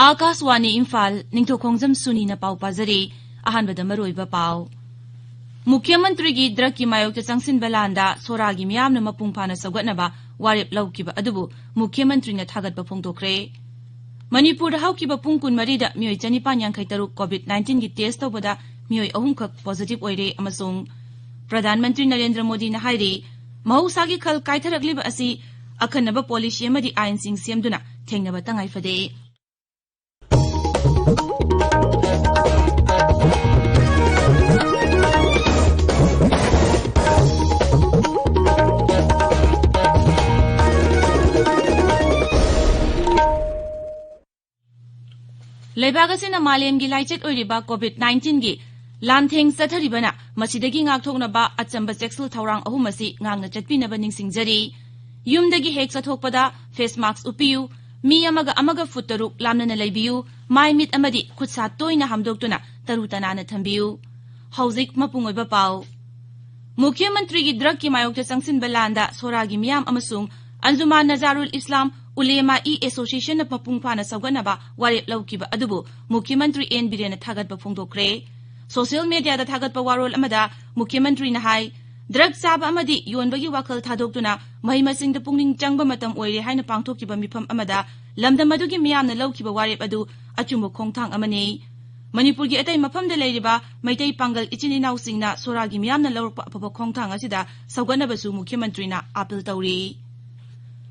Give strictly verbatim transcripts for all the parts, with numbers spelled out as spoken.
ꯑꯥꯀꯥꯁꯋꯥꯅꯤ ꯏꯝꯐꯥꯜ, ꯅꯤꯡꯊꯧꯈꯣꯡꯖꯝ ꯁꯨꯅꯤꯅ ꯄꯥꯎ ꯄꯥꯖꯔꯤ꯫ ꯑꯍꯥꯟꯕꯗ ꯃꯔꯨꯑꯣꯏꯕ ꯄꯥꯎ꯫ ꯃꯨꯈ꯭ꯌ ꯃꯟꯇ꯭ꯔꯤꯒꯤ ꯗ꯭ꯔꯒꯀꯤ ꯃꯥꯌꯣꯛꯇ ꯆꯪꯁꯤꯟꯕ ꯂꯥꯟꯗ ꯁꯣꯔꯥꯒꯤ ꯃꯤꯌꯥꯝꯅ ꯃꯄꯨꯡ ꯐꯥꯅ ꯁꯧꯒꯠꯅꯕ ꯋꯥꯔꯦꯞ ꯂꯧꯈꯤꯕ ꯑꯗꯨꯕꯨ ꯃꯨꯈ꯭ꯌ ꯃꯟꯇ꯭ꯔꯤꯅ ꯊꯥꯒꯠꯄ ꯐꯣꯡꯗꯣꯛꯈ꯭ꯔꯦ꯫ ꯃꯅꯤꯄꯨꯔꯗ ꯍꯧꯈꯤꯕ ꯄꯨꯡ ꯀꯨꯟꯃꯔꯤꯗ ꯃꯤꯑꯣꯏ ꯆꯅꯤꯄꯥꯟ ꯌꯥꯡꯈꯩ ꯇꯔꯨꯛ COVID nineteenꯒꯤ ꯇꯦꯁ ꯇꯧꯕꯗ ꯃꯤꯑꯣꯏ ꯑꯍꯨꯝꯈꯛ ꯄꯣꯖꯤꯇꯤꯚ ꯑꯣꯏꯔꯦ ꯑꯃꯁꯨꯡ ꯄ꯭ꯔꯙꯥꯟ ꯃꯟꯇ꯭ꯔꯤ ꯅꯔꯦꯟꯗ꯭ꯔ ꯃꯣꯗꯤꯅ ꯍꯥꯏꯔꯤ, ꯃꯍꯧꯁꯥꯒꯤ ꯈꯜ ꯀꯥꯏꯊꯔꯛꯂꯤꯕ ꯑꯁꯤ ꯑꯈꯟꯅꯕ ꯄꯣꯂꯤꯁꯤ ꯑꯃꯗꯤ ꯑꯥꯏꯟꯁꯤꯡ ꯁꯦꯝꯗꯨꯅ ꯊꯦꯡꯅꯕ ꯇꯉꯥꯏ ꯐꯗꯦ꯫ ꯂꯩꯕꯥꯛ ꯑꯁꯤꯅ ꯃꯥꯂꯦꯝꯒꯤ ꯂꯥꯏꯆꯠ ꯑꯣꯏꯔꯤꯕ COVID nineteenꯒꯤ ꯂꯥꯟꯊꯦꯡ ꯆꯠꯊꯔꯤꯕꯅ ꯃꯁꯤꯗꯒꯤ ꯉꯥꯛꯊꯣꯛꯅꯕ ꯑꯆꯝꯕ ꯆꯦꯛꯁꯤꯜ ꯊꯧꯔꯥꯡ ꯑꯍꯨꯝ ꯑꯁꯤ ꯉꯥꯛꯅ ꯆꯠꯄꯤꯅꯕ ꯅꯤꯡꯁꯤꯡꯖꯔꯤ꯫ ꯌꯨꯝꯗꯒꯤ ꯍꯦꯛ ꯆꯠꯊꯣꯛꯄꯗ ꯐꯦꯁ ꯃꯥꯛꯁ ꯎꯞꯄꯤꯌꯨ, ꯃꯤ ꯑꯃꯒ ꯑꯃꯒ ꯐꯨꯠ ꯇꯔꯨꯛ ꯂꯥꯞꯅꯅ ꯂꯩꯕꯤꯌꯨ, ꯃꯥꯏ ꯃꯤꯠ ꯑꯃꯗꯤ ꯈꯨꯠ ꯁꯥ ꯇꯣꯏꯅ ꯍꯥꯝꯗꯣꯛꯇꯨꯅ ꯇꯔꯨ ꯇꯅꯥꯟꯅ ꯊꯝꯕꯤꯌꯨ꯫ ꯍꯧꯖꯤꯛ ꯃꯄꯨꯡ ꯑꯣꯏꯕ ꯄꯥꯎ꯫ ꯃꯨꯈ꯭ꯌ ꯃꯟꯇ꯭ꯔꯤꯒꯤ ꯗ꯭ꯔꯒꯀꯤ ꯃꯥꯌꯣꯛꯇ ꯆꯪꯁꯤꯟꯕ ꯂꯥꯟꯗ ꯁꯣꯔꯥꯒꯤ ꯃꯤꯌꯥꯝ ꯑꯃꯁꯨꯡ ꯑꯟꯖꯨꯃꯥꯟ ꯅꯖꯥꯔꯨꯜ ꯏꯁꯂꯥꯝ ꯎꯂꯦꯃꯥ ꯏ ꯑꯦꯁꯣꯁꯤꯌꯦꯁꯟꯅ ꯃꯄꯨꯡ ꯐꯥꯅ ꯁꯧꯒꯠꯅꯕ ꯋꯥꯔꯦꯞ ꯂꯧꯈꯤꯕ ꯑꯗꯨꯕꯨ ꯃꯨꯈ꯭ꯌ ꯃꯟꯇ꯭ꯔꯤ ꯑꯦꯟ ꯕꯤꯔꯦꯟꯅ ꯊꯥꯒꯠꯄ ꯐꯣꯡꯗꯣꯛꯈ꯭ꯔꯦ꯫ ꯁꯣꯁꯤꯌꯦꯜ ꯃꯦꯗꯤꯌꯥꯗ ꯊꯥꯒꯠꯄ ꯋꯥꯔꯣꯜ ꯑꯃꯗ ꯃꯨꯈ꯭ꯌ ꯃꯟꯇ꯭ꯔꯤꯅ ꯍꯥꯏ, ꯗ꯭ꯔꯒ ꯆꯥꯕ ꯑꯃꯗꯤ ꯌꯣꯟꯕꯒꯤ ꯋꯥꯈꯜ ꯊꯥꯗꯣꯛꯇꯨꯅ ꯃꯍꯩ ꯃꯁꯤꯡꯗ ꯄꯨꯛꯅꯤꯡ ꯆꯪꯕ ꯃꯇꯝ ꯑꯣꯏꯔꯦ ꯍꯥꯏꯅ ꯄꯥꯡꯊꯣꯛꯈꯤꯕ ꯃꯤꯐꯝ ꯑꯃꯗ ꯂꯝꯗꯝ ꯑꯗꯨꯒꯤ ꯃꯤꯌꯥꯝꯅ ꯂꯧꯈꯤꯕ ꯋꯥꯔꯦꯞ ꯑꯗꯨ ꯑꯆꯨꯝꯕ ꯈꯣꯡꯊꯥꯡ ꯑꯃꯅꯤ꯫ ꯃꯅꯤꯄꯨꯔꯒꯤ ꯑꯇꯩ ꯃꯐꯝꯗ ꯂꯩꯔꯤꯕ ꯃꯩꯇꯩ ꯄꯥꯡꯒꯜ ꯏꯆꯤꯟ ꯏꯅꯥꯎꯁꯤꯡꯅ ꯁꯣꯔꯥꯒꯤ ꯃꯤꯌꯥꯝꯅ ꯂꯧꯔꯛꯄ ꯑꯐꯕ ꯈꯣꯡꯊꯥꯡ ꯑꯁꯤꯗ ꯁꯧꯒꯠꯅꯕꯁꯨ ꯃꯨꯈ꯭ꯌ ꯃꯟꯇ꯭ꯔꯤꯅ ꯑꯥꯄꯤꯜ ꯇꯧꯔꯤ꯫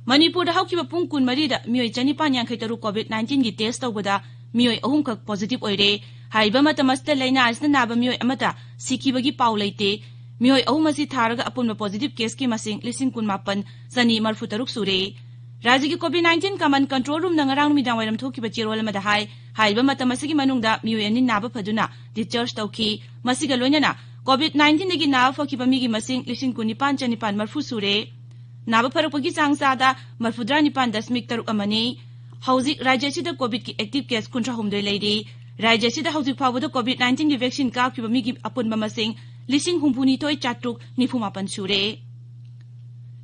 ꯃꯅꯤꯄꯨꯔꯗ ꯍꯧꯈꯤꯕ ꯄꯨꯡ ꯀꯨꯟꯃꯔꯤꯗ ꯃꯤꯑꯣꯏ ꯆꯅꯤꯄꯥꯟ ꯌꯥꯡꯈꯩ ꯇꯔꯨꯛ COVID nineteenꯒꯤ ꯇꯦꯁ ꯇꯧꯕꯗ ꯃꯤꯑꯣꯏ ꯑꯍꯨꯝꯈꯛ ꯄꯣꯖꯤꯇꯤꯚ ꯑꯣꯏꯔꯦ꯫ ꯍꯥꯏꯔꯤꯕ ꯃꯇꯝ ꯑꯁꯤꯗ ꯂꯥꯏꯅꯥ ꯑꯁꯤꯅ ꯅꯥꯕ ꯃꯤꯑꯣꯏ ꯑꯃꯠꯇ ꯁꯤꯈꯤꯕꯒꯤ ꯄꯥꯎ ꯂꯩꯇꯦ꯫ ꯃꯤꯑꯣꯏ ꯑꯍꯨꯝ ꯑꯁꯤ ꯊꯥꯔꯒ ꯑꯄꯨꯟꯕ ꯄꯣꯖꯤꯇꯤꯚ ꯀꯦꯁꯀꯤ ꯃꯁꯤꯡ ꯂꯤꯁꯤꯡ ꯀꯨꯟꯃꯥꯄꯟ ꯆꯅꯤ ꯃꯔꯤꯐꯨ ꯇꯔꯨꯛ ꯁꯨꯔꯦ꯫ ꯔꯥꯖ꯭ꯌꯒꯤ COVID nineteen command control roomꯅ ꯉꯔꯥꯡ ꯅꯨꯃꯤꯗꯥꯡ ꯋꯥꯏꯔꯝ ꯊꯣꯛꯈꯤꯕ ꯆꯦꯔꯣꯜ ꯑꯃꯗ ꯍꯥꯏ, ꯍꯥꯏꯔꯤꯕ ꯃꯇꯝ ꯑꯁꯤꯒꯤ ꯃꯅꯨꯡꯗ ꯃꯤꯑꯣꯏ ꯑꯅꯤ ꯅꯥꯕ ꯐꯗꯨꯅ discharge ꯇꯧꯈꯤ꯫ ꯃꯁꯤꯒ ꯂꯣꯏꯅꯅ COVID nineteenꯗꯒꯤ ꯅꯥꯕ ꯐꯈꯤꯕ ꯃꯤꯒꯤ ꯃꯁꯤꯡ ꯂꯤꯁꯤꯡ ꯀꯨꯟꯅꯤꯄꯥꯟ ꯆꯅꯤꯄꯥꯟ ꯃꯔꯤꯐꯨ ꯁꯨꯔꯦ꯫ ꯅꯥꯕ ꯐꯔꯛꯄꯒꯤ ꯆꯥꯡ ꯆꯥꯗ ꯃꯔꯤꯐꯨꯇꯔꯥ ꯅꯤꯄꯥꯟ ꯗꯁꯃꯤꯛ ꯇꯔꯨꯛ ꯑꯃꯅꯤ꯫ ꯍꯧꯖꯤꯛ ꯔꯥꯖ꯭ꯌ ꯑꯁꯤꯗ COVIDꯀꯤ active case ꯀꯨꯟꯊ꯭ꯔꯥ ꯍꯨꯝꯗꯣꯏ ꯂꯩꯔꯤ꯫ ꯔꯥꯖ꯭ꯌ ꯑꯁꯤꯗ ꯍꯧꯖꯤꯛ ꯐꯥꯎꯕꯗ COVID nineteen ꯒꯤ vaccine ꯀꯥꯞꯈꯤꯕ ꯃꯤꯒꯤ ꯑꯄꯨꯟꯕ ꯃꯁꯤꯡ ꯂꯤꯁꯤꯡ ꯍꯨꯝꯐꯨ ꯅꯤꯊꯣꯏ ꯆꯥꯇ꯭ꯔꯨꯛ ꯅꯤꯐꯨ ꯃꯥꯄꯟ ꯁꯨꯔꯦ꯫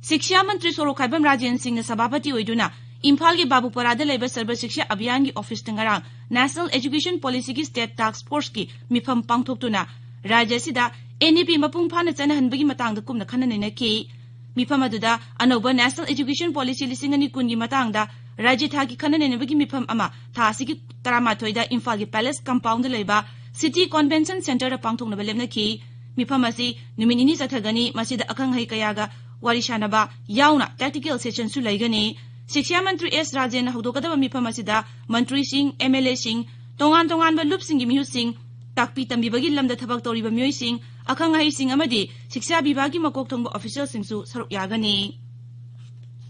ꯁꯤꯛꯁꯥ ꯃꯟꯇ꯭ꯔꯤ ꯁꯣꯔꯣꯛꯈꯥꯏꯕꯝ ꯔꯥꯖꯦꯟ ꯁꯤꯡꯅ ꯁꯚꯥꯄꯇꯤ ꯑꯣꯏꯗꯨꯅ ꯏꯝꯐꯥꯜꯒꯤ ꯕꯥꯕꯨꯄꯔꯥꯗ ꯂꯩꯕ ꯁꯔꯕ ꯁꯤꯛꯁꯥ ꯑꯚꯤꯌꯥꯟꯒꯤ ꯑꯣꯐꯤꯁꯇ ꯉꯔꯥꯡ National Education Policy ꯒꯤ State Task Force ꯀꯤ ꯃꯤꯐꯝ ꯄꯥꯡꯊꯣꯛꯇꯨꯅ ꯔꯥꯖ꯭ꯌ ꯑꯁꯤꯗ N E P ꯃꯄꯨꯡ ꯐꯥꯅ ꯆꯠꯅꯍꯟꯕꯒꯤ ꯃꯇꯥꯡꯗ ꯀꯨꯞꯅ ꯈꯟꯅ ꯅꯩꯅꯈꯤ꯫ ꯃꯤꯐꯝ ꯑꯗꯨꯗ ꯑꯅꯧꯕ National Education Policy ꯂꯤꯁꯤꯡ ꯑꯅꯤ ꯀꯨꯟꯒꯤ ꯃꯇꯥꯡꯗ ꯔꯥꯖ꯭ꯌ ꯊꯥꯛꯀꯤ ꯈꯟꯅ ꯅꯩꯅꯕꯒꯤ ꯃꯤꯐꯝ ꯑꯃ ꯊꯥ ꯑꯁꯤꯒꯤ ꯇꯔꯥꯃꯥꯊꯣꯏꯗ ꯏꯝꯐꯥꯜꯒꯤ Palace Compound ꯗ ꯂꯩꯕ City Convention Centre ꯗ ꯄꯥꯡꯊꯣꯛꯅꯕ ꯂꯦꯞꯅꯈꯤ꯫ ꯃꯤꯐꯝ ꯑꯁꯤ ꯅꯨꯃꯤꯠ ꯅꯤꯅꯤ ꯆꯠꯊꯒꯅꯤ꯫ ꯃꯁꯤꯗ ꯑꯈꯪ ꯑꯍꯩ ꯀꯌꯥꯒ ꯋꯥꯔꯤ ꯁꯥꯅꯕ ꯌꯥꯎꯅ tactical session ꯁꯨ ꯂꯩꯒꯅꯤ꯫ ꯁꯤꯛꯁꯥ ꯃꯟꯇ꯭ꯔꯤ ꯑꯦꯁ ꯔꯥꯖꯦꯟꯅ ꯍꯧꯗꯣꯛꯀꯗꯕ ꯃꯤꯐꯝ ꯑꯁꯤꯗ ꯃꯟꯇ꯭ꯔꯤꯁꯤꯡ, M L A ꯁꯤꯡ, ꯇꯣꯉꯥꯟ ꯇꯣꯉꯥꯟꯕ ꯂꯨꯞꯁꯤꯡꯒꯤ ꯃꯤꯍꯨꯠꯁꯤꯡ, ꯇꯥꯛꯄꯤ ꯇꯝꯕꯤꯕꯒꯤ ꯂꯝꯗ ꯊꯕꯛ ꯇꯧꯔꯤꯕ ꯃꯤꯑꯣꯏꯁꯤꯡ, ꯑꯈꯪ ꯑꯍꯩꯁꯤꯡ ꯑꯃꯗꯤ ꯁꯤꯛꯁꯥ ꯕꯤꯚꯥꯒꯤ ꯃꯀꯣꯛ ꯊꯣꯡꯕ official ꯁꯤꯡꯁꯨ ꯁꯔꯨꯛ ꯌꯥꯒꯅꯤ꯫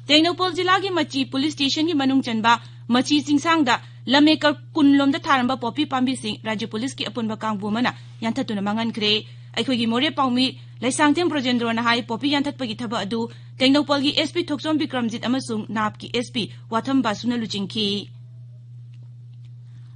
ꯇꯦꯡꯅꯧꯄꯜ ꯖꯤꯂꯥꯒꯤ ꯃꯆꯤ police station ꯒꯤ ꯃꯅꯨꯡ ꯆꯟꯕ ꯃꯆꯤ ꯆꯤꯡꯁꯥꯡꯗ ꯂꯝ acre ꯀꯨꯟ ꯂꯣꯝꯗ ꯊꯥꯔꯝꯕ ꯄꯣꯄꯤ ꯄꯥꯝꯕꯤꯁꯤꯡ ꯔꯥꯖ꯭ꯌ police ꯀꯤ ꯑꯄꯨꯟꯕ ꯀꯥꯡꯕꯨ ꯑꯃꯅ ꯌꯥꯟꯊꯠꯇꯨꯅ ꯃꯥꯡꯍꯟꯈ꯭ꯔꯦ꯫ ꯑꯩꯈꯣꯏꯒꯤ ꯃꯣꯔꯦ ꯄꯥꯎꯃꯤ ꯂꯩꯁꯥꯡꯊꯦꯝ ꯕ꯭ꯔꯣꯖꯦꯟꯗ꯭ꯔꯣꯅ ꯍꯥꯏ, ꯄꯣꯄꯤ ꯌꯥꯟꯊꯠꯄꯒꯤ ꯊꯕꯛ ꯑꯗꯨ ꯇꯦꯡꯅꯧꯄꯜꯒꯤ S P ꯊꯣꯛꯆꯣꯝ ꯕꯤꯀ꯭ꯔꯝꯖꯤꯠ ꯑꯃꯁꯨꯡ ꯅꯥꯞꯀꯤ S P ꯋꯥꯊꯝ ꯕꯥꯁꯨꯅ ꯂꯨꯆꯤꯡꯈꯤ꯫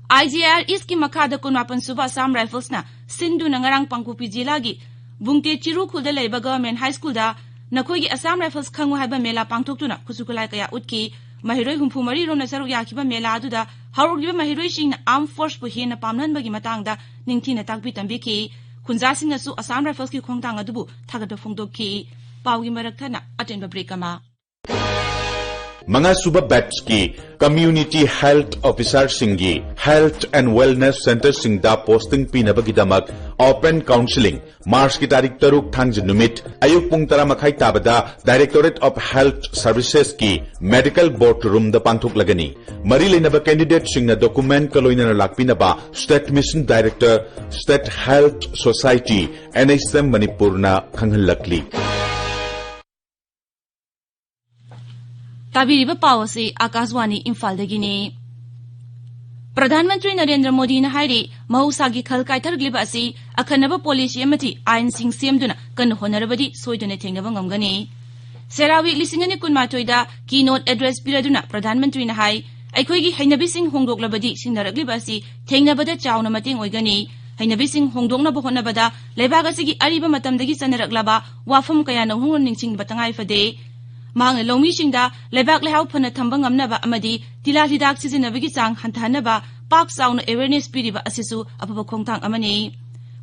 I G I R East ꯀꯤ ꯃꯈꯥꯗ ꯀꯨꯟꯃꯥꯄꯟ ꯁꯨꯕ Assam Rifles ꯅ ꯁꯤꯟꯗꯨꯅ ꯉꯔꯥꯡ ꯄꯥꯡꯄꯣꯛꯄꯤ ꯖꯤꯂꯥꯒꯤ ꯕꯨꯡꯇꯦ ꯆꯤꯔꯨꯈꯨꯜꯗ ꯂꯩꯕ Government High School ꯗ ꯅꯈꯣꯏꯒꯤ Assam Rifles ꯈꯪꯉꯨ ꯍꯥꯏꯕ ꯃꯦꯂꯥ ꯄꯥꯡꯊꯣꯛꯇꯨꯅ ꯈꯨꯠꯁꯨ ꯈꯨꯠꯂꯥꯏ ꯀꯌꯥ ꯎꯠꯈꯤ꯫ ꯃꯍꯩꯔꯣꯏ ꯍꯨꯝꯐꯨ ꯃꯔꯤ ꯔꯣꯝꯅ ꯁꯔꯨꯛ ꯌꯥꯈꯤꯕ ꯃꯦꯂꯥ ꯑꯗꯨꯗ ꯍꯧꯔꯛꯂꯤꯕ ꯃꯍꯩꯔꯣꯏꯁꯤꯡꯅ armed force ꯄꯨ ꯍꯦꯟꯅ ꯄꯥꯝꯅꯍꯟꯕꯒꯤ ꯃꯇꯥꯡꯗ ꯅꯤꯡꯊꯤꯅ ꯇꯥꯛꯄꯤ ꯇꯝꯕꯤꯈꯤ꯫ ꯈꯨꯟꯖꯥꯁꯤꯡꯅꯁꯨ Assam Rifles ꯀꯤ ꯈꯣꯡꯊꯥꯡ ꯑꯗꯨꯕꯨ ꯊꯥꯒꯠꯄ ꯐꯣꯡꯗꯣꯛꯈꯤ꯫ ꯄꯥꯎꯒꯤ ꯃꯔꯛ ꯊꯠꯅ ꯑꯇꯦꯟꯕ break ꯑꯃ꯫ ꯃꯉꯥ ꯁꯨꯕ batch ꯀꯤ Community Health Officer ꯁꯤꯡꯒꯤ Health and Wellness Centre ꯁꯤꯡꯗ posting ꯄꯤꯅꯕꯒꯤꯗꯃꯛ open counselling March ꯀꯤ ꯇꯥꯔꯤꯛ ꯇꯔꯨꯛ ꯊꯥꯡꯖ ꯅꯨꯃꯤꯠ ꯑꯌꯨꯛ ꯄꯨꯡ ꯇꯔꯥ ꯃꯈꯥꯏ ꯇꯥꯕꯗ Directorate of Health Services ꯀꯤ Medical Board Room ꯗ ꯄꯥꯡꯊꯣꯛꯂꯒꯅꯤ꯫ ꯃꯔꯤ ꯂꯩꯅꯕ candidate ꯁꯤꯡꯅ document ꯀ ꯂꯣꯏꯅꯅ ꯂꯥꯛꯄꯤꯅꯕ State Mission Director, State Health Society, N H M ꯃꯅꯤꯄꯨꯔꯅ ꯈꯪꯍꯜꯂꯛꯂꯤ꯫ ꯇꯥꯕꯤꯔꯤꯕ ꯄꯥꯎ ꯑꯁꯤ ꯑꯥꯀꯥꯁꯕꯥꯅꯤ ꯏꯝꯐꯥꯜꯗꯒꯤꯅꯤ꯫ ꯄ꯭ꯔꯙꯥꯟ ꯃꯟꯇ꯭ꯔꯤ ꯅꯔꯦꯟꯗ꯭ꯔ ꯃꯣꯗꯤꯅ ꯍꯥꯏꯔꯤ, ꯃꯍꯧꯁꯥꯒꯤ ꯈꯜ ꯀꯥꯏꯊꯔꯛꯂꯤꯕ ꯑꯁꯤ ꯑꯈꯟꯅꯕ policy ꯑꯃꯗꯤ ꯑꯥꯏꯟꯁꯤꯡ ꯁꯦꯝꯗꯨꯅ ꯀꯟꯅ ꯍꯣꯠꯅꯔꯕꯗꯤ ꯁꯣꯏꯗꯅ ꯊꯦꯡꯅꯕ ꯉꯝꯒꯅꯤ꯫ CERAWEEK ꯂꯤꯁꯤꯡ ꯑꯅꯤ ꯀꯨꯟꯃꯥꯊꯣꯏꯗ keynote address ꯄꯤꯔꯗꯨꯅ ꯄ꯭ꯔꯙꯥꯟ ꯃꯟꯇ꯭ꯔꯤꯅ ꯍꯥꯏ, ꯑꯩꯈꯣꯏꯒꯤ ꯍꯩꯅꯕꯤꯁꯤꯡ ꯍꯣꯡꯗꯣꯛꯂꯕꯗꯤ ꯁꯤꯡꯅꯔꯛꯂꯤꯕ ꯑꯁꯤ ꯊꯦꯡꯅꯕꯗ ꯆꯥꯎꯅ ꯃꯇꯦꯡ ꯑꯣꯏꯒꯅꯤ꯫ ꯍꯩꯅꯕꯤꯁꯤꯡ ꯍꯣꯡꯗꯣꯛꯅꯕ ꯍꯣꯠꯅꯕꯗ ꯂꯩꯕꯥꯛ ꯑꯁꯤꯒꯤ ꯑꯔꯤꯕ ꯃꯇꯝꯗꯒꯤ ꯆꯠꯅꯔꯛꯂꯕ ꯋꯥꯐꯝ ꯀꯌꯥ ꯅꯧꯍꯧꯅ ꯅꯤꯡꯁꯤꯡꯕ ꯇꯉꯥꯏ ꯐꯗꯦ꯫ ꯃꯍꯥꯛꯅ ꯂꯧꯃꯤꯁꯤꯡꯗ ꯂꯩꯕꯥꯛ ꯂꯩꯍꯥꯎ ꯐꯅ ꯊꯝꯕ ꯉꯝꯅꯕ ꯑꯃꯗꯤ ꯇꯤꯜꯍꯥꯠ ꯍꯤꯗꯥꯛ ꯁꯤꯖꯤꯟꯅꯕꯒꯤ ꯆꯥꯡ ꯍꯟꯊꯍꯟꯅꯕ ꯄꯥꯛ ꯆꯥꯎꯅ awareness ꯄꯤꯔꯤꯕ ꯑꯁꯤꯁꯨ ꯑꯐꯕ ꯈꯣꯡꯊꯥꯡ ꯑꯃꯅꯤ꯫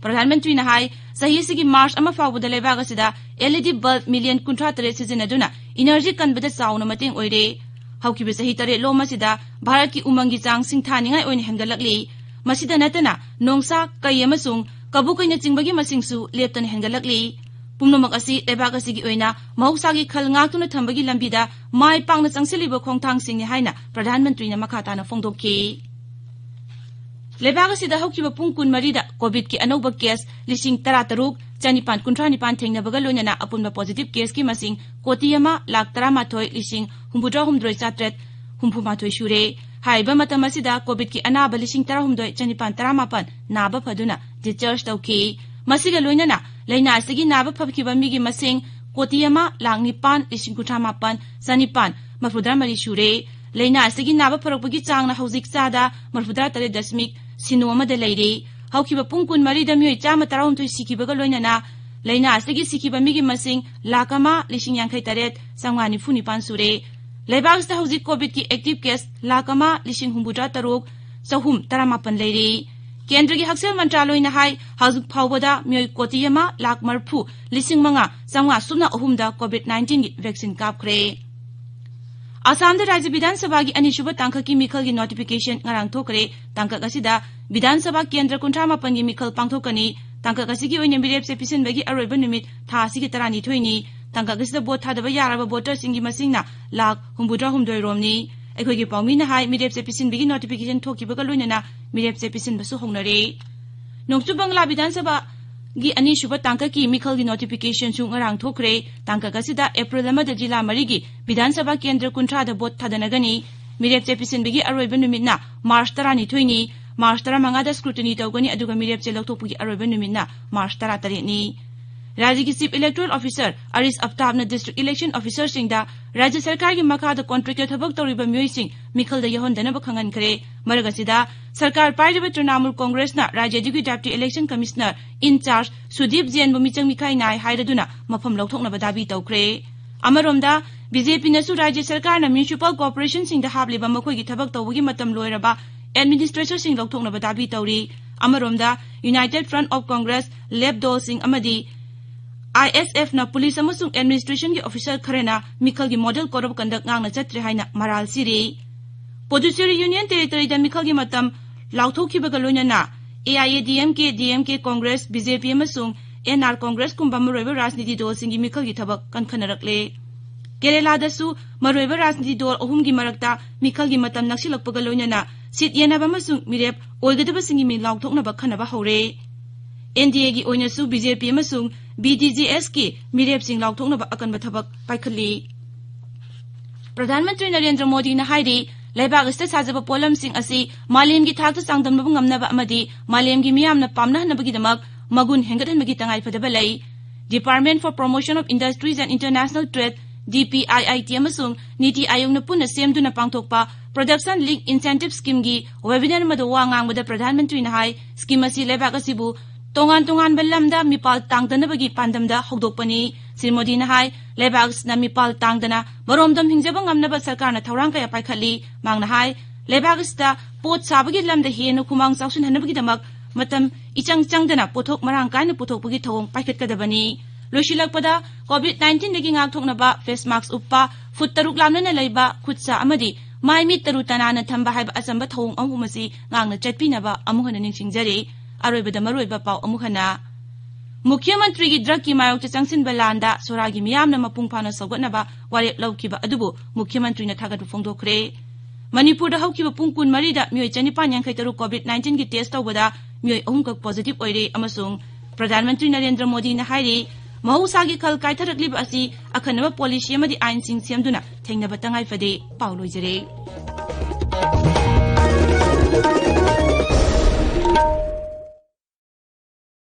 ꯄ꯭ꯔꯙꯥꯟ ꯃꯟꯇ꯭ꯔꯤꯅ ꯍꯥꯏ, ꯆꯍꯤ ꯑꯁꯤꯒꯤ ꯃꯥꯔꯆ ꯑꯃ ꯐꯥꯎꯕꯗ ꯂꯩꯕꯥꯛ ꯑꯁꯤꯗ L E D bulb million ꯀꯨꯟꯊ꯭ꯔꯥ ꯇꯔꯦꯠ ꯁꯤꯖꯤꯟꯅꯗꯨꯅ energy ꯀꯟꯕꯗ ꯆꯥꯎꯅ ꯃꯇꯦꯡ ꯑꯣꯏꯔꯦ꯫ ꯍꯧꯈꯤꯕ ꯆꯍꯤ ꯇꯔꯦꯠꯂꯣꯝ ꯑꯁꯤꯗ ꯚꯥꯔꯠꯀꯤ ꯎꯃꯪꯒꯤ ꯆꯥꯡ ꯁꯤꯡꯊꯥꯅꯤꯡꯉꯥꯏ ꯑꯣꯏꯅ ꯍꯦꯟꯒꯠꯂꯛꯂꯤ꯫ ꯃꯁꯤꯗ ꯅꯠꯇꯅ ꯅꯣꯡꯁꯥ, ꯀꯩ ꯑꯃꯁꯨꯡ ꯀꯕꯣꯀꯩꯅꯆꯤꯡꯕꯒꯤ ꯃꯁꯤꯡꯁꯨ ꯂꯦꯞꯇꯅ ꯍꯦꯟꯒꯠꯂꯛꯂꯤ꯫ ꯄꯨꯝꯅꯃꯛ ꯑꯁꯤ ꯂꯩꯕꯥꯛ ꯑꯁꯤꯒꯤ ꯑꯣꯏꯅ ꯃꯍꯧꯁꯥꯒꯤ ꯈꯜ ꯉꯥꯛꯇꯨꯅ ꯊꯝꯕꯒꯤ ꯂꯝꯕꯤꯗ ꯃꯥꯏ ꯄꯥꯛꯅ ꯆꯪꯁꯤꯜꯂꯤꯕ ꯈꯣꯡꯊꯥꯡꯁꯤꯡꯅꯤ ꯍꯥꯏꯅ ꯄ꯭ꯔꯙꯥꯟ ꯃꯟꯇ꯭ꯔꯤꯅ ꯃꯈꯥ ꯇꯥꯅ ꯐꯣꯡꯗꯣꯛꯈꯤ꯫ ꯂꯩꯕꯥꯛ ꯑꯁꯤꯗ ꯍꯧꯈꯤꯕ ꯄꯨꯡ ꯀꯨꯟꯃꯔꯤꯗ ꯀꯣꯚꯤꯗꯀꯤ ꯑꯅꯧꯕ ꯀꯦꯁ ꯂꯤꯁꯤꯡ ꯇꯔꯥꯇꯔꯨꯛ ꯆꯅꯤꯄꯥꯟ ꯀꯨꯟꯊ꯭ꯔꯥ ꯅꯤꯄꯥꯟ ꯊꯦꯡꯅꯕꯒ ꯂꯣꯏꯅꯅ ꯑꯄꯨꯟꯕ ꯄꯣꯖꯤꯇꯤꯚ ꯀꯦꯁꯀꯤ ꯃꯁꯤꯡ ꯀꯣꯇꯤ ꯑꯃ ꯂꯥꯈ ꯇꯔꯥꯃꯥꯊꯣꯏ ꯂꯤꯁꯤꯡ ꯍꯨꯝꯐꯨꯇꯔꯥꯍꯨꯝꯗꯣꯏ ꯆꯥꯇ꯭ꯔꯦꯠ ꯍꯨꯝꯐꯨꯃꯥꯊꯣꯏ ꯁꯨꯔꯦ꯫ ꯍꯥꯏꯔꯤꯕ ꯃꯇꯝ ꯑꯁꯤꯗ ꯀꯣꯚꯤꯗꯀꯤ ꯑꯅꯥꯕ ꯂꯤꯁꯤꯡ ꯇꯔꯥꯍꯨꯝꯗꯣꯏ ꯆꯅꯤꯄꯥꯟ ꯇꯔꯥꯃꯥꯄꯟ ꯅꯥꯕ ꯐꯗꯨꯅ ꯗꯤꯁꯆꯥꯔꯖ ꯇꯧꯈꯤ꯫ ꯃꯁꯤꯒ ꯂꯣꯏꯅꯅ ꯂꯥꯏꯅꯥ ꯑꯁꯤꯒꯤ ꯅꯥꯕ ꯐꯈꯤꯕ ꯃꯤꯒꯤ ꯃꯁꯤꯡ ꯀꯣꯇꯤ ꯑꯃ ꯂꯥꯈ ꯅꯤꯄꯥꯟ ꯂꯤꯁꯤꯡ ꯀꯨꯟꯊ꯭ꯔꯥ ꯃꯥꯄꯟ ꯆꯅꯤꯄꯥꯟ ꯃꯔꯐꯨꯇꯔꯥ ꯃꯔꯤ ꯁꯨꯔꯦ꯫ ꯂꯥꯏꯅꯥ ꯑꯁꯤꯒꯤ ꯅꯥꯕ ꯐꯔꯛꯄꯒꯤ ꯆꯥꯡꯅ ꯍꯧꯖꯤꯛ ꯆꯥꯗ ꯃꯔꯐꯨꯇꯔꯥ ꯇꯔꯦꯠ ꯗꯁꯃꯤꯛ ꯁꯤꯅꯣ ꯑꯃꯗ ꯂꯩꯔꯦ꯫ ꯍꯧꯈꯤꯕ ꯄꯨꯡ ꯀꯨꯟꯃꯔꯤꯗ ꯃꯤꯑꯣꯏ ꯆꯥꯝꯃ ꯇꯔꯥꯍꯨꯝꯗꯣꯏ ꯁꯤꯈꯤꯕꯒ ꯂꯣꯏꯅꯅ ꯂꯥꯏꯅꯥ ꯑꯁꯤꯒꯤ ꯁꯤꯈꯤꯕ ꯃꯤꯒꯤ ꯃꯁꯤꯡ ꯂꯥꯈ ꯑꯃ ꯂꯤꯁꯤꯡ ꯌꯥꯡꯈꯩ ꯇꯔꯦꯠ ꯆꯥꯝꯃꯉꯥ ꯅꯤꯐꯨ ꯅꯤꯄꯥꯟ ꯁꯨꯔꯦ꯫ ꯂꯩꯕꯥꯛ ꯑꯁꯤꯗ ꯍꯧꯖꯤꯛ ꯀꯣꯚꯤꯗꯀꯤ ꯑꯦꯛꯇꯤꯚ ꯀꯦꯁ ꯂꯥꯈ ꯑꯃ ꯂꯤꯁꯤꯡ ꯍꯨꯝꯐꯨꯇꯔꯥ ꯇꯔꯨꯛ ꯆꯍꯨꯝ ꯇꯔꯥꯃꯥꯄꯟ ꯂꯩꯔꯦ꯫ ꯀꯦꯟꯗ꯭ꯔꯒꯤ ꯍꯛꯁꯦꯜ ꯃꯟꯇ꯭ꯔꯥꯂꯣꯏꯅ ꯍꯥꯏ, ꯍꯧꯖꯤꯛ ꯐꯥꯎꯕꯗ ꯃꯤꯑꯣꯏ ꯀꯣꯇꯤ ꯑꯃ ꯂꯥꯈ ꯃꯔꯐꯨ ꯂꯤꯁꯤꯡ ꯃꯉꯥ ꯆꯥꯝꯃꯉꯥ ꯁꯨꯞꯅ ꯑꯍꯨꯝꯗ ꯀꯣꯚꯤꯗ ꯅꯥꯏꯟꯇꯤꯟꯒꯤ ꯚꯦꯛꯁꯤꯟ ꯀꯥꯞꯈ꯭ꯔꯦ꯫ ꯑꯁꯥꯝꯗ ꯔꯥꯖ꯭ꯌ ꯕꯤꯙꯥꯟ ꯁꯚꯥꯒꯤ ꯑꯅꯤꯁꯨꯕ ꯇꯥꯡꯀꯛꯀꯤ ꯃꯤꯈꯜꯒꯤ ꯅꯣꯇꯤꯐꯤꯀꯦꯁꯟ ꯉꯔꯥꯡ ꯊꯣꯛꯈ꯭ꯔꯦ꯫ ꯇꯥꯡꯀꯛ ꯑꯁꯤꯗ ꯕꯤꯙꯥꯟ ꯁꯚꯥ ꯀꯦꯟꯗ꯭ꯔ ꯀꯨꯟꯊ꯭ꯔꯥ ꯃꯥꯄꯟꯒꯤ ꯃꯤꯈꯜ ꯄꯥꯡꯊꯣꯛꯀꯅꯤ꯫ ꯇꯥꯡꯀꯛ ꯑꯁꯤꯒꯤ ꯑꯣꯏꯅ ꯃꯤꯔꯦꯞꯆꯦ ꯄꯤꯁꯤꯟꯕꯒꯤ ꯑꯔꯣꯏꯕ ꯅꯨꯃꯤꯠ ꯊꯥ ꯑꯁꯤꯒꯤ ꯇꯔꯥꯅꯤꯊꯣꯏꯅꯤ꯫ ꯇꯥꯡꯀꯛ ꯑꯁꯤꯗ ꯚꯣꯠ ꯊꯥꯗꯕ ꯌꯥꯔꯕ ꯚꯣꯇꯔꯁꯤꯡꯒꯤ ꯃꯁꯤꯡꯅ ꯂꯥꯈ ꯍꯨꯝꯐꯨꯇꯔꯥꯍꯨꯝꯗꯣꯏ ꯔꯣꯝꯅꯤ꯫ ꯑꯩꯈꯣꯏꯒꯤ ꯄꯥꯎꯃꯤꯅ ꯍꯥꯏ, ꯃꯤꯔꯦꯞꯆꯦ ꯄꯤꯁꯤꯟꯕꯒꯤ ꯅꯣꯇꯤꯐꯤꯀꯦꯁꯟ ꯊꯣꯛꯈꯤꯕꯒ ꯂꯣꯏꯅꯅ ꯃꯤꯔꯦꯞꯆꯦ ꯄꯤꯁꯤꯟꯕꯁꯨ ꯍꯧꯅꯔꯦ꯫ ꯅꯣꯡꯆꯨꯞ ꯕꯪꯒ꯭ꯂꯥ ꯕꯤꯙꯥꯟ ꯁꯚꯥꯒꯤ ꯑꯅꯤꯁꯨꯕ ꯇꯥꯡꯀꯛꯀꯤ ꯃꯤꯈꯜꯒꯤ ꯅꯣꯇꯤꯐꯤꯀꯦꯁꯟꯁꯨ ꯉꯔꯥꯡ ꯊꯣꯛꯈ꯭ꯔꯦ꯫ ꯇꯥꯡꯀꯛ ꯑꯁꯤꯗ ꯑꯦꯄ꯭ꯔꯤꯜ ꯑꯃꯗ ꯖꯤꯂꯥ ꯃꯔꯤꯒꯤ ꯕꯤꯙꯥꯟ ꯁꯚꯥ ꯀꯦꯟꯗ꯭ꯔ ꯀꯨꯟꯊ꯭ꯔꯥꯗ ꯚꯣꯠ ꯊꯥꯗꯅꯒꯅꯤ꯫ ꯃꯤꯔꯦꯞꯆꯦ ꯄꯤꯁꯤꯟꯕꯒꯤ ꯑꯔꯣꯏꯕ ꯅꯨꯃꯤꯠꯅ ꯃꯥꯔꯆ ꯇꯔꯥꯅꯤꯊꯣꯏꯅꯤ꯫ ꯃꯥꯔꯆ ꯇꯔꯥꯃꯉꯥꯗ ꯁ꯭ꯀ꯭ꯔꯨꯇꯤꯅꯤ ꯇꯧꯒꯅꯤ, ꯑꯗꯨꯒ ꯃꯤꯔꯦꯞꯆꯦ ꯂꯧꯊꯣꯛꯄꯒꯤ ꯑꯔꯣꯏꯕ ꯅꯨꯃꯤꯠꯅ ꯃꯥꯔꯆ ꯇꯔꯥꯇꯔꯦꯠꯅꯤ꯫ ꯔꯥꯖ꯭ꯌꯒꯤ Chief Electoral Officer ꯑꯔꯤꯁ ꯑꯞꯇꯥꯕꯅ district election officerꯁꯤꯡꯗ ꯔꯥꯖ꯭ꯌ ꯁꯔꯀꯥꯔꯒꯤ ꯃꯈꯥꯗ contractꯇ ꯊꯕꯛ ꯇꯧꯔꯤꯕ ꯃꯤꯑꯣꯏꯁꯤꯡ ꯃꯤꯈꯜꯗ ꯌꯧꯍꯟꯗꯅꯕ ꯈꯪꯍꯟꯈ꯭ꯔꯦ꯫ ꯃꯔꯛ ꯑꯁꯤꯗ, ꯁꯔꯀꯥꯔ ꯄꯥꯏꯔꯤꯕ ꯇ꯭ꯔꯤꯅꯥꯃꯨꯜ ꯀꯣꯡꯒ꯭ꯔꯦꯁꯅ ꯔꯥꯖ꯭ꯌ ꯑꯗꯨꯒꯤ Deputy Election Commissioner in charge ꯁꯨꯗꯤꯞ ꯖꯦꯟꯕꯨ ꯃꯤꯆꯪ ꯃꯤꯈꯥꯏ ꯅꯥꯏ ꯍꯥꯏꯔꯗꯨꯅ ꯃꯐꯝ ꯂꯧꯊꯣꯛꯅꯕ ꯗꯥꯕꯤ ꯇꯧꯈ꯭ꯔꯦ꯫ ꯑꯃꯔꯣꯝꯗ, BJPꯅꯁꯨ ꯔꯥꯖ꯭ꯌ ꯁꯔꯀꯥꯔꯅ municipal corporationꯁꯤꯡꯗ ꯍꯥꯞꯂꯤꯕ ꯃꯈꯣꯏꯒꯤ ꯊꯕꯛ ꯇꯧꯕꯒꯤ ꯃꯇꯝ ꯂꯣꯏꯔꯕ administratorꯁꯤꯡ ꯂꯧꯊꯣꯛꯅꯕ ꯗꯥꯕꯤ ꯇꯧꯔꯤ꯫ ꯑꯃꯔꯣꯝꯗ, United Front of Congress, ꯂꯦꯞ ꯗꯣꯜꯁꯤꯡ ꯑꯃꯗꯤ ISFꯅ ꯄꯨꯂꯤꯁ ꯑꯃꯁꯨꯡ administrationꯒꯤ officer ꯈꯔꯅ ꯃꯤꯈꯜꯒꯤ model code of conduct ꯉꯥꯛꯅ ꯆꯠꯇ꯭ꯔꯦ ꯍꯥꯏꯅ ꯃꯔꯥꯜ ꯁꯤꯔꯤ꯫ ꯄꯨꯗꯨꯆꯦꯔꯤ Union Territoryꯗ ꯃꯤꯈꯜꯒꯤ ꯃꯇꯝ ꯂꯥꯎꯊꯣꯛꯈꯤꯕꯒ ꯂꯣꯏꯅꯅ AIADMK, DMK Congress, BJP ꯑꯃꯁꯨꯡ NR Congressꯀꯨꯝꯕ ꯃꯔꯨꯑꯣꯏꯕ ꯔꯥꯖꯅꯤꯇꯤ ꯗꯣꯜꯁꯤꯡꯒꯤ ꯃꯤꯈꯜꯒꯤ ꯊꯕꯛ ꯀꯟꯈꯠꯅꯔꯛꯂꯦ꯫ ꯀꯦꯔꯦꯂꯥꯗꯁꯨ ꯃꯔꯨꯑꯣꯏꯕ ꯔꯥꯖꯅꯤꯇꯤ ꯗꯣꯜ ꯑꯍꯨꯝꯒꯤ ꯃꯔꯛꯇ ꯃꯤꯈꯜꯒꯤ ꯃꯇꯝ ꯅꯛꯁꯤꯜꯂꯛꯄꯒ ꯂꯣꯏꯅꯅ ꯁꯤꯠ ꯌꯦꯟꯅꯕ ꯑꯃꯁꯨꯡ ꯃꯤꯔꯦꯞ ꯑꯣꯏꯒꯗꯕꯁꯤꯡꯒꯤ ꯃꯤꯡ ꯂꯥꯎꯊꯣꯛꯅꯕ ꯈꯟꯅꯕ ꯍꯧꯔꯦ꯫ NDAꯒꯤ ꯑꯣꯏꯅꯁꯨ BJP ꯑꯃꯁꯨꯡ BDJSꯀꯤ ꯃꯤꯔꯦꯞꯁꯤꯡ ꯂꯥꯎꯊꯣꯛꯅꯕ ꯑꯀꯟꯕ ꯊꯕꯛ ꯄꯥꯏꯈꯠꯂꯤ꯫ ꯄ꯭ꯔꯙꯥꯟ ꯃꯟꯇ꯭ꯔꯤ ꯅꯔꯦꯟꯗ꯭ꯔ ꯃꯣꯗꯤꯅ ꯍꯥꯏꯔꯤ, ꯂꯩꯕꯥꯛ ꯑꯁꯤꯗ ꯁꯥꯖꯕ ꯄꯣꯠꯂꯝꯁꯤꯡ ꯑꯁꯤ ꯃꯥꯂꯦꯝꯒꯤ ꯊꯥꯛꯇ ꯆꯥꯡꯗꯝꯅꯕ ꯉꯝꯅꯕ ꯑꯃꯗꯤ ꯃꯥꯂꯦꯝꯒꯤ ꯃꯤꯌꯥꯝꯅ ꯄꯥꯝꯅꯍꯟꯅꯕꯒꯤꯗꯃꯛ ꯃꯒꯨꯟ ꯍꯦꯟꯒꯠꯍꯟꯕꯒꯤ ꯇꯉꯥꯏꯐꯗꯕ ꯂꯩ꯫ Department for Promotion of Industries and International Trade, DPIIT, ꯑꯃꯁꯨꯡ ꯅꯤꯇꯤ ꯑꯥꯌꯣꯒꯅ ꯄꯨꯟꯅ ꯁꯦꯝꯗꯨꯅ ꯄꯥꯡꯊꯣꯛꯄ Production Linked Incentive Schemeꯒꯤ webinar ꯑꯃꯗ ꯋꯥ ꯉꯥꯡꯕꯗ ꯄ꯭ꯔꯙꯥꯟ ꯃꯟꯇ꯭ꯔꯤꯅ ꯍꯥꯏ, scheme ꯑꯁꯤ ꯂꯩꯕꯥꯛ ꯑꯁꯤꯕꯨ ꯇꯣꯉꯥꯟ ꯇꯣꯉꯥꯟꯕ ꯂꯝꯗ ꯃꯤꯄꯥꯜ ꯇꯥꯡꯗꯅꯕꯒꯤ ꯄꯥꯟꯗꯝꯗ ꯍꯧꯗꯣꯛꯄꯅꯤ꯫ ꯁ꯭ꯔꯤ ꯃꯣꯗꯤꯅ ꯍꯥꯏ, ꯂꯩꯕꯥꯛ ꯑꯁꯤꯅ ꯃꯤꯄꯥꯜ ꯇꯥꯡꯗꯅ ꯃꯔꯣꯝꯗꯣꯝ ꯍꯤꯡꯖꯕ ꯉꯝꯅꯕ ꯁꯔꯀꯥꯔꯅ ꯊꯧꯔꯥꯡ ꯀꯌꯥ ꯄꯥꯏꯈꯠꯂꯤ꯫ ꯃꯍꯥꯛꯅ ꯍꯥꯏ, ꯂꯩꯕꯥꯛ ꯑꯁꯤꯗ ꯄꯣꯠ ꯁꯥꯕꯒꯤ ꯂꯝꯗ ꯍꯦꯟꯅ ꯈꯨꯃꯥꯡ ꯆꯥꯎꯁꯤꯟꯍꯟꯅꯕꯒꯤꯗꯃꯛ ꯃꯇꯝ ꯏꯆꯪ ꯆꯪꯗꯅ ꯄꯣꯠꯊꯣꯛ ꯃꯔꯥꯡ ꯀꯥꯏꯅ ꯄꯨꯊꯣꯛꯄꯒꯤ ꯊꯧꯑꯣꯡ ꯄꯥꯏꯈꯠꯀꯗꯕꯅꯤ꯫ ꯂꯣꯏꯁꯤꯜꯂꯛꯄꯗ, COVID nineteenꯗꯒꯤ ꯉꯥꯛꯊꯣꯛꯅꯕ face mask ꯎꯞꯄ, ꯐꯨꯠ ꯇꯔꯨꯛ ꯂꯥꯞꯅꯅ ꯂꯩꯕ, ꯈꯨꯠ ꯁꯥ ꯑꯃꯗꯤ ꯃꯥꯏ ꯃꯤꯠ ꯇꯔꯨ ꯇꯅꯥꯟꯅ ꯊꯝꯕ ꯍꯥꯏꯕ ꯑꯆꯝꯕ ꯊꯧꯑꯣꯡ ꯑꯍꯨꯝ ꯑꯁꯤ ꯉꯥꯛꯅ ꯆꯠꯄꯤꯅꯕ ꯑꯃꯨꯛ ꯍꯟꯅ ꯅꯤꯡꯁꯤꯡꯖꯔꯤ꯫ ꯑꯔꯣꯏꯕꯗ ꯃꯔꯨꯑꯣꯏꯕ ꯄꯥꯎ ꯑꯃꯨꯛ ꯍꯟꯅ꯫ ꯃꯨꯈ꯭ꯌ ꯃꯟꯇ꯭ꯔꯤꯒꯤ drugꯀꯤ ꯃꯥꯌꯣꯛꯇ ꯆꯪꯁꯤꯟꯕ ꯂꯥꯟꯗ ꯁꯣꯔꯥꯒꯤ ꯃꯤꯌꯥꯝꯅ ꯃꯄꯨꯡ ꯐꯥꯅ ꯁꯧꯒꯠꯅꯕ ꯋꯥꯔꯦꯞ ꯂꯧꯈꯤꯕ ꯑꯗꯨꯕꯨ ꯃꯨꯈ꯭ꯌ ꯃꯟꯇ꯭ꯔꯤꯅ ꯊꯥꯒꯠꯄ ꯐꯣꯡꯗꯣꯛꯈ꯭ꯔꯦ꯫ ꯃꯅꯤꯄꯨꯔꯗ ꯍꯧꯈꯤꯕ ꯄꯨꯡ ꯀꯨꯟꯃꯔꯤꯗ ꯃꯤꯑꯣꯏ ꯆꯅꯤꯄꯥꯟ ꯌꯥꯡꯈꯩ ꯇꯔꯨꯛ COVID nineteenꯒꯤ test ꯇꯧꯕꯗ ꯃꯤꯑꯣꯏ ꯑꯍꯨꯝꯈꯛ positive ꯑꯣꯏꯔꯦ ꯑꯃꯁꯨꯡ ꯄ꯭ꯔꯙꯥꯟ ꯃꯟꯇ꯭ꯔꯤ ꯅꯔꯦꯟꯗ꯭ꯔ ꯃꯣꯗꯤꯅ ꯍꯥꯏꯔꯤ, ꯃꯍꯧꯁꯥꯒꯤ ꯈꯜ ꯀꯥꯏꯊꯔꯛꯂꯤꯕ ꯑꯁꯤ ꯑꯈꯟꯅꯕ policy ꯑꯃꯗꯤ ꯑꯥꯏꯟꯁꯤꯡ ꯁꯦꯝꯗꯨꯅ ꯊꯦꯡꯅꯕ ꯇꯉꯥꯏ ꯐꯗꯦ꯫ ꯄꯥꯎ ꯂꯣꯏꯖꯔꯦ꯫